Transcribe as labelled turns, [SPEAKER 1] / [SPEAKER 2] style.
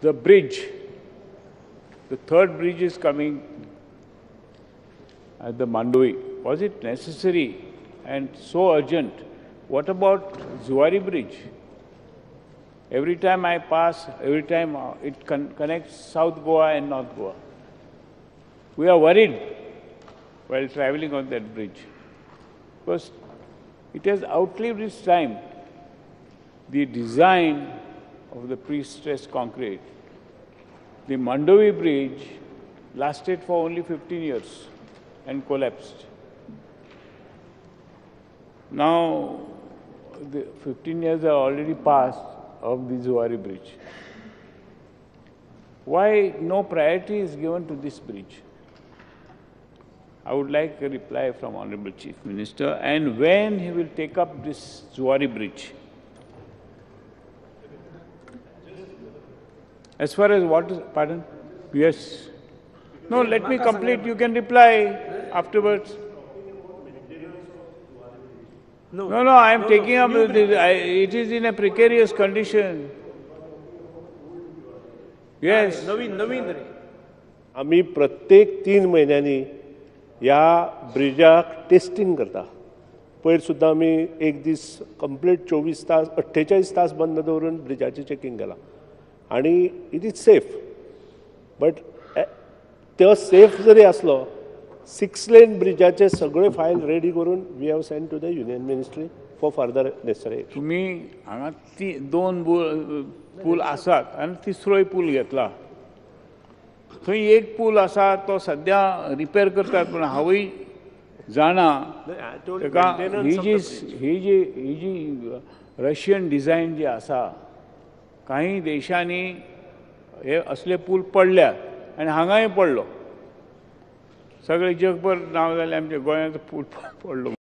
[SPEAKER 1] The bridge, the third bridge is coming at the Mandovi. Was it necessary and so urgent? What about Zuari Bridge? Every time I pass, every time it connects South Goa and North Goa. We are worried while traveling on that bridge because it has outlived its time. The design of the pre-stressed concrete, the Mandovi Bridge lasted for only 15 years and collapsed. Now, the 15 years are already passed of the Zuari Bridge. Why no priority is given to this bridge? I would like a reply from Honorable Chief Minister, and when he will take up this Zuari Bridge. As far as what is, pardon? Yes. No, let me complete. You can reply afterwards.
[SPEAKER 2] No,
[SPEAKER 1] No, I am
[SPEAKER 2] no,
[SPEAKER 1] taking
[SPEAKER 2] no.
[SPEAKER 1] up, it is in a precarious condition. Yes.
[SPEAKER 2] नवीन नवीन रे.
[SPEAKER 3] आमी प्रत्येक 3 म्हयन्यांनी ह्या ब्रिजाक testing करता. पयर सुद्दां आमी एक दीस कंप्लीट 24 तास 48 तास बंद दवरून ब्रिजाचें चॅकींग केलां आनी it is safe. But तो सेफ जरी आसलो, 6 लेन ब्रिजाचे सगळे फायल रेडी करून we have send to the union ministry for further necessary.
[SPEAKER 1] तुमी हांगा ती 2 पूल आसात आनी तिसरोय पूल घेतला. थंय एक पूल आसा तो सद्या रिपेर करतात, पूण हांवूय जाणा ताका ही जी रशियन डिझायन जी आसा, काही देशांनी हे असले पूल पडल्यात आनी हांगाय पडलो. सगळे जगभर नांव जालें आमच्या गोंयांत पूल पडलो.